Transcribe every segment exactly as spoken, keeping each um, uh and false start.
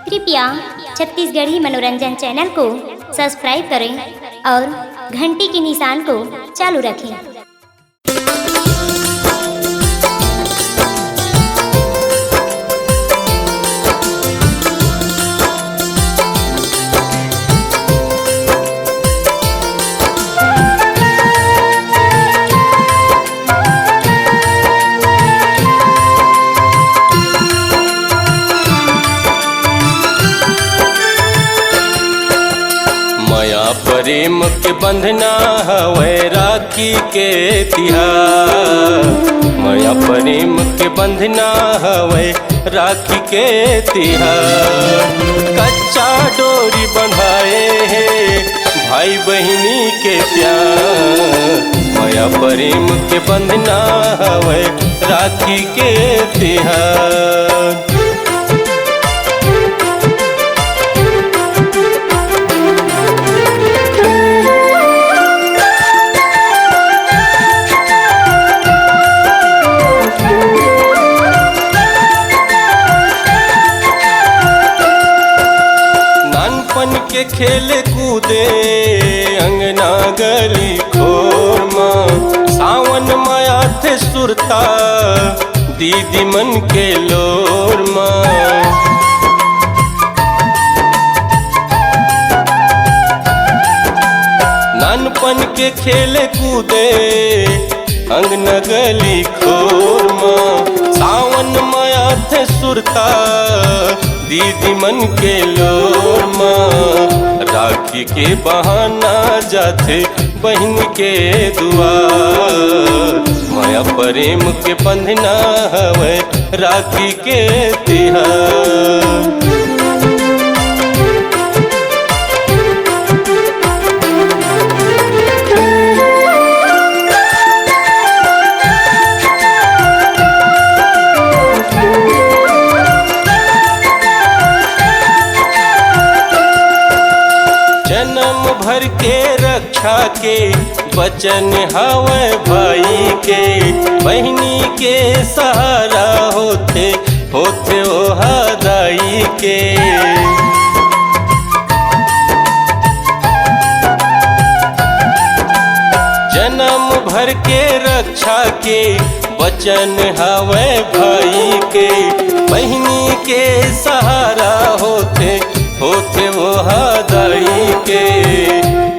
कृपया छत्तीसगढ़ी मनोरंजन चैनल को सब्सक्राइब करें और घंटी के निशान को चालू रखें। मया प्रेम के बंधना हवय राखी के तिहार। मया प्रेम के बंधना हवय राखी के तिहार। कच्चा डोरी बंधाए हे भाई बहिनी के प्यार। मया प्रेम के बंधना हवय राखी के तिहार। नानपन के खेले कूदे अंगना गली खोर मा, सावन मा आथे सुरता दीदी मन के लोर मा। नानपन के खेले कूदे अंगना गली खोर मा, सावन मा आथे सुरता दीदी मन के लोर मा। राखी के बहाना जाथे बहिन के दुआर। मया प्रेम के बंधना हवय राखी के तिहार। जन्म भर के रक्षा के वचन हवय भाई के, बहिनी के सहारा होथे, होथे ओहा दाई के। जन्म भर के रक्षा के वचन हवय भाई के, बहिनी के सहारा होथे, होथे ओहा दाई के।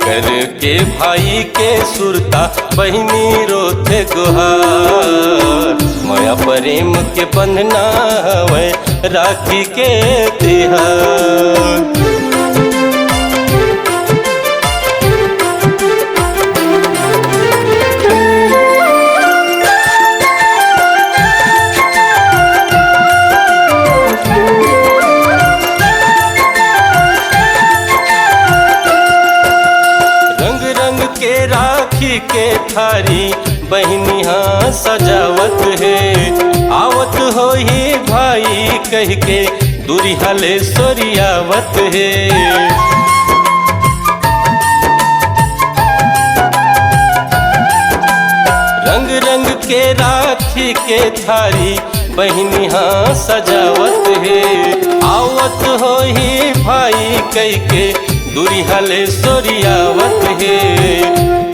करके भाई के सुरता बहिनी रोथे गुहार। मया प्रेम के बंधना हवय राखी के तिहार। रंग रंग के राखी के थारी बहिनी हा सजावत हे। आवत होही भाई कहिके दुरिहा ले सोरियावत हे। रंग रंग के राखी के थारी बहिनी हा सजावत हे। आवत होही भाई कहिके दुरिहा ले सोरियावत हे।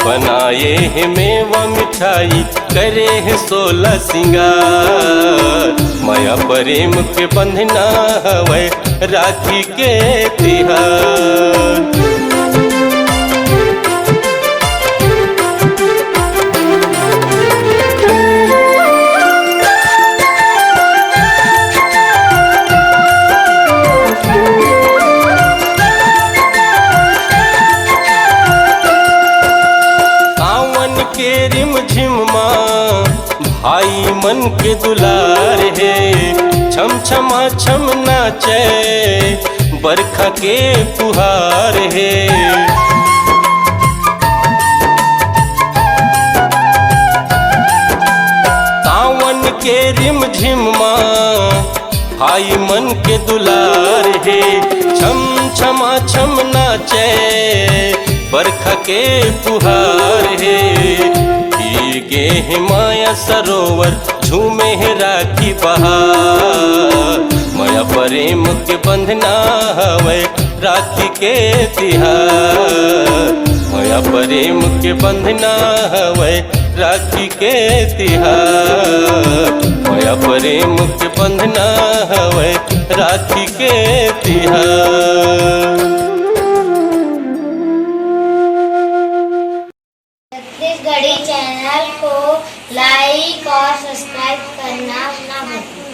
बनाए हे मेवा मिठाई, करे हे सोला सिंगार। मया प्रेम के बंधना हवय राखी के तिहार। सावन के रिमझिम मा भाई मन के दुलार हे। छम छमा छम नाचे बरखा के फुहार हे। सावन के रिमझिम मा भाई मन के दुलार हे। छम छमा छम नाचे बरखा के फुहार हे। भीगे हे मया सरोवर, झूमे हे राखी बहार। मया प्रेम के बंधना हवय राखी के तिहार, मया प्रेम के बंधना हवय राखी के तिहार, मया प्रेम के बंधना हवय राखी के तिहार। छत्तीसगढ़ी चैनल को लाइक और सब्सक्राइब करना ना भूलें।